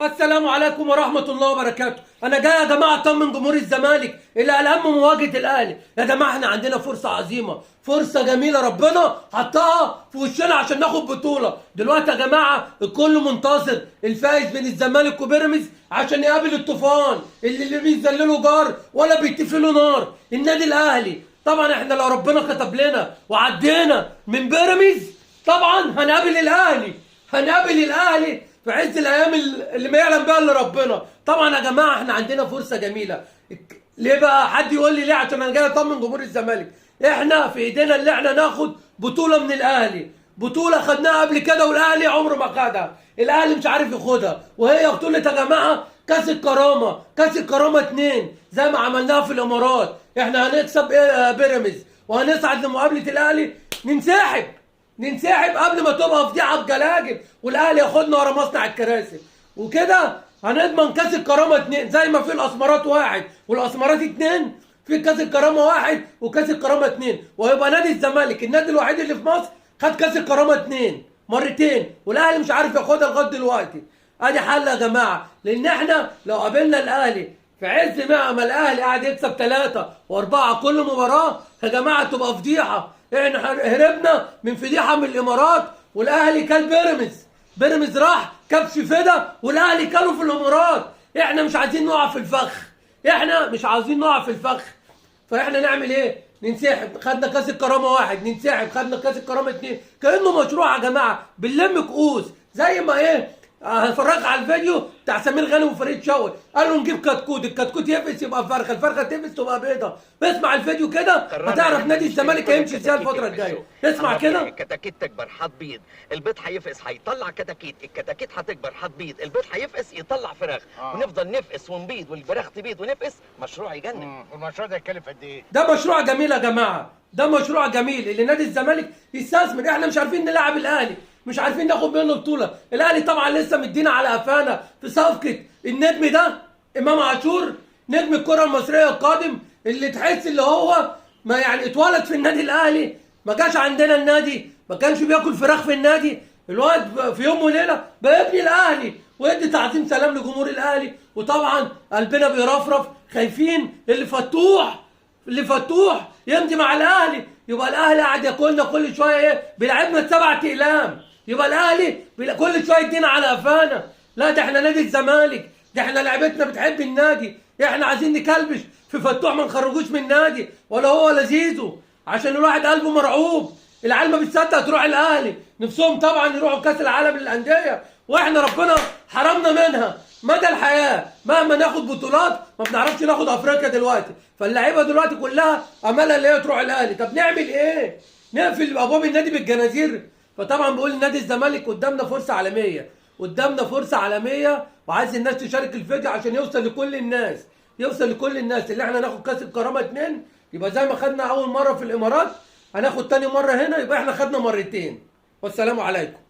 السلام عليكم ورحمة الله وبركاته. أنا جاي يا جماعة أطمن جمهور الزمالك اللي قلقان من مواجهة الأهلي. يا جماعة إحنا عندنا فرصة عظيمة، فرصة جميلة ربنا حطها في وشنا عشان ناخد بطولة. دلوقتي يا جماعة الكل منتظر الفائز بين الزمالك وبيراميدز عشان يقابل الطوفان اللي بيذلله جار ولا بيتفي له نار، النادي الأهلي. طبعا إحنا لو ربنا كتب لنا وعدينا من بيراميدز طبعا هنقابل الأهلي، هنقابل الاهلي في عز الايام اللي ما يعلم بها الا ربنا. طبعا يا جماعة احنا عندنا فرصة جميلة. ليه بقى؟ حد يقول لي ليه؟ عشان انا جاي اطمن جمهور الزمالك. احنا في ايدينا اللي احنا ناخد بطوله من الاهلي، بطوله خدناها قبل كده والاهلي عمره ما خدها، الاهلي مش عارف ياخدها، وهي بطوله يا جماعة كاس الكرامة، كاس الكرامة 2 زي ما عملناها في الامارات. احنا هنكسب ايه؟ بيراميدز، وهنصعد لمقابلة الاهلي. ننسحب قبل ما تبقى فضيحة بجلاجل والاهلي ياخدنا ورا مصنع الكراسي، وكده هنضمن كاس الكرامة 2 زي ما في الاسمرات 1 والاسمرات 2، في كاس الكرامة 1 وكاس الكرامة 2، وهيبقى نادي الزمالك النادي الوحيد اللي في مصر خد كاس الكرامة 2 مرتين والاهلي مش عارف ياخدها لغاية دلوقتي. ادي حل يا جماعة، لان احنا لو قابلنا الاهلي في عز ما الاهلي قاعد يكسب 3 و4 كل مباراة يا جماعة تبقى فضيحة. احنا هربنا من فضيحة من الامارات والاهلي كل بيراميدز، بيراميدز راح كبش فدا والاهلي كلوا في الامارات. احنا مش عايزين نقع في الفخ، احنا مش عايزين نقع في الفخ. فاحنا نعمل ايه؟ ننسحب. خدنا كاس الكرامة 1، ننسحب. خدنا كاس الكرامة 2، كانه مشروع يا جماعة بنلم كؤوس زي ما ايه. هنفرجك على الفيديو بتاع سمير غانم وفريد شوقي، قالوا نجيب كتكوت، الكتكوت يفقس يبقى فرخة، الفرخه تفقس تبقى بيضة. اسمع الفيديو كده هتعرف نادي الزمالك هيمشي ازاي الفترة الجاية. اسمع كده. الكتاكيت تكبر هتبيض، البيض هيفقس هيطلع كتاكيت، الكتاكيت هتكبر هتبيض، البيض هيفقس يطلع فراخ. ونفضل نفقس ونبيض والفراخ تبيض ونفقس. مشروع يجنن. والمشروع ده يتكلف قد ايه؟ ده مشروع جميل يا جماعة، ده مشروع جميل اللي نادي الزمالك يستثمر. احنا مش عارفين نلعب الاهلي، مش عارفين ناخد منه بطوله. الاهلي طبعا لسه مدينا على قفانا في صفقة النجم ده امام عاشور، نجم الكره المصرية القادم، اللي تحس اللي هو ما يعني اتولد في النادي الاهلي، ما جاش عندنا النادي، ما كانش بياكل فراخ في النادي. الواد في يوم وليلة بقى ابن الاهلي، ويدي تعظيم سلام لجمهور الاهلي. وطبعا قلبنا بيرفرف، خايفين اللي فتوح، اللي فتوح يمضي مع الاهلي، يبقى الاهلي قاعد ياكلنا كل شوية ايه، بيلعبنا 7 اقلام، يبقى الاهلي كل شوية يدينا على قفانا. لا ده احنا نادي الزمالك، ده احنا لعبتنا بتحب النادي، احنا عايزين نكلبش في فتوح ما نخرجوش من النادي ولا هو ولا زيزو، عشان الواحد قلبه مرعوب. العيال ما بتصدق تروح الاهلي، نفسهم طبعا يروحوا كاس العالم للاندية، واحنا ربنا حرمنا منها مدى الحياة. مهما ناخد بطولات ما بنعرفش ناخد افريقيا دلوقتي، فاللعيبه دلوقتي كلها املها اللي هي تروح الاهلي. طب نعمل ايه؟ نقفل ابواب النادي بالجنازير؟ فطبعا بقول لنادي الزمالك قدامنا فرصة عالمية، قدامنا فرصة عالمية، وعايز الناس تشارك الفيديو عشان يوصل لكل الناس، يوصل لكل الناس اللي احنا ناخد كاس الكرامة 2، يبقى زي ما خدنا اول مرة في الامارات هناخد تاني مرة هنا، يبقى احنا خدنا مرتين. والسلام عليكم.